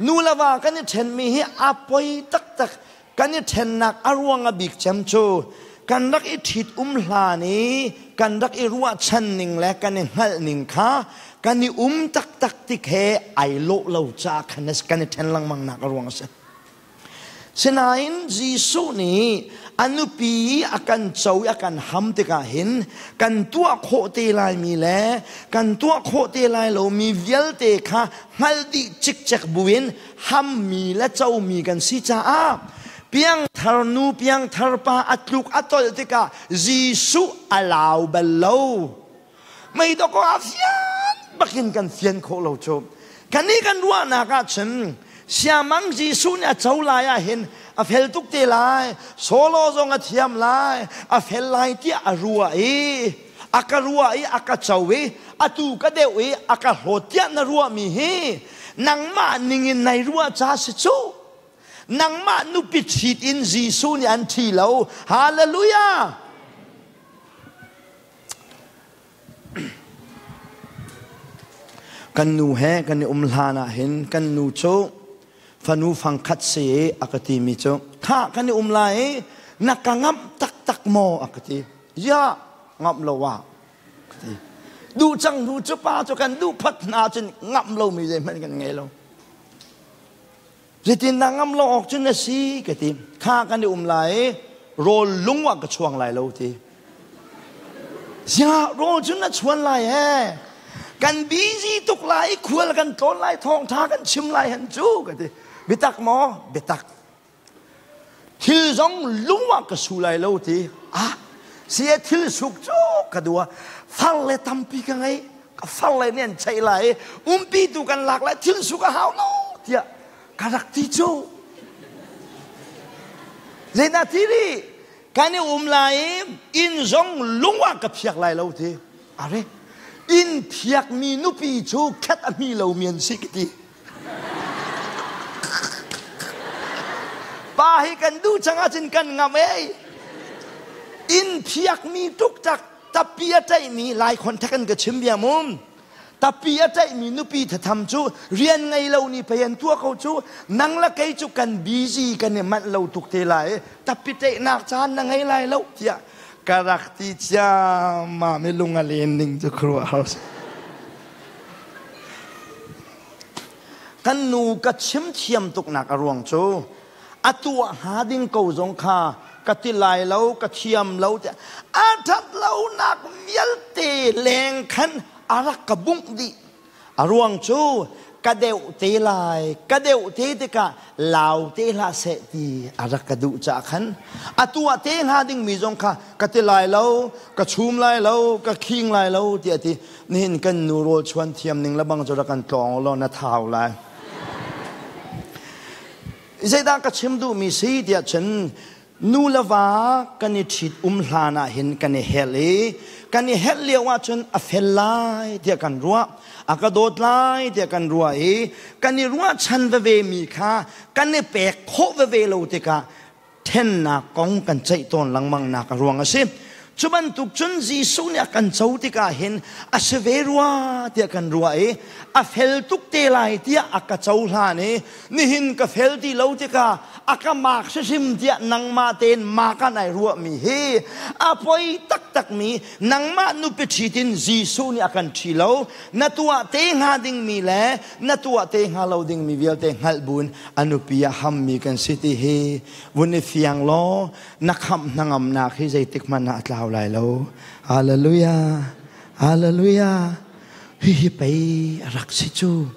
Nu le va kan i ṭhenmi hi a poi taktak. Kan i ṭhennak a ruang a bik cem cu kan rak i ṭhit um hlan i kan rak i ruahchan ning le kan i hngalh ning kha kan i um taktak tik he ai lawh lo caah khan kan i ṭhen lengmang nak a ruang a si. Sinain Jesuh nih a nupi a kan co i a kan ham tikah hin kan tuah khawh te laimi le kan tuah khawh te lai lomi vialte kha hngalh dih cikcek buin hammi le comi kan si caah piangthar nu piangthar pa a tluk a tolh tikah Jesuh a lau bal lo. Mei dawkaw a fian bakin kan fian khawh lo cu. Kannih kan ruahnak ah cun siamang Jesuh nih a co lai ah hin a fel tuk te lai, solo zong a thiam lai, a fel lai tiah a ruah i a ka ruah i a ka co i atu ka deuh i a ka hlawt tiah na ruahmi hi nangmah ningin nai ruah ca si cu. Nangmah nupi ṭhit in Jesuh nih an ṭhi lo. Hallelujah! Kan nu he kan i um hlan ah hin kan nu cu fanu fangkhat si i a ka timi cu khah kan i um lai i na ka ngamh taktak maw a ka ti. Ya ngamh lo ah ka ti. Duh cang hnu cu pa cu kan duh phat hna cun ngamh lomi zeihmanh kan ngei lo. Zeitin dah ngamh lo awk cun a si ka ti. Kha kan i um lai i rawl lung ah ka chuang lai lo ti. Ziah rawl cun na chuan lai he. Kan busy tuk lai i khual kan tlawn lai thawngtha kan chim lai han cu ka ti. Biatak maw? Biatak. Thil zong lung ah ka su lai lo ti. Ah, sia thil suk cu ka dua. Far le tampi ka ngei. Ka far le nih an cheih lai i umpi tu kan lak lai thil suk a hau lo tiah ka rak ti cu. Zeidah ti rih? Kan i um lai i inn zong lung ah ka phiak lai lo ti. Are, inn phiakmi nupi cu khat a hmi lomi an si ka ti. Pa hi kan duh cang ahcun kan ngam ei. Inn phiakmi tuktak tappi a ṭaihmi lai khonthek an ka chim bia mum. Tappi a ṭaihmi nupi thatham cu rian ngei lo nih pei an tuah ko cu nang le kei cu kan busy kan i manh lo tuk te lai tappi ṭaihnak caan na ngei lai lo tiah ka rak ti ciammam i lung a len ning cu khuaruahhar si. Kan nu ka chim thiam tuknak a ruang cu a tuah hnga ding ko zong kha ka ti lai lo ka thiam lo tiah a ṭhat lonak vialte leng khan a rak ka bungh dih. A ruang cu ka deuh te lai ka deuh te tikah lau te hlah seh ti a rak ka duh caah khan a tuah te hnga dingmi zong kha ka ti lai lo ka chum lai lo ka khing lai lo tiah a ti. Nihin kan nu rawl chuan thiam ning le bang cu rak kan tlawng law na thau lai. Zeidah ka chim duhmi si tiah cun nu le va kan i ṭhit um hlan ah hin kan i helh i kan i helh lio ah cun a fel lai tiah kan ruah a ka dawt lai tiah kan ruah i kan i ruahchan veve mi kha kan i pek khawh veve lo tikah ṭhennak kong kan ceih tawn lengmang nak a ruang a si. Cu bantuk cun Jesuh nih a kan co tikah hin a si ve rua tiah kan ruah i a fel tuk te lai tiah a ka cohlan i nihin ka fel ti lo tikah a ka maak hrimhrim tiah nangmah tein maak ah nai ruahmi hi a poi taktakmi nangmah nupi ṭhit in Jesuh nih a kan ṭhi lo na tuah te hnga dingmi le na tuah te hnga lo dingmi vialte hngalh buin a nupi ah hammi kan si ti hi vun i fiang law na khamh hnangamnak hi zeitik hmanh ah a tlau lai lo. Hallelujah! Hallelujah! Hihi pei a rak si cu.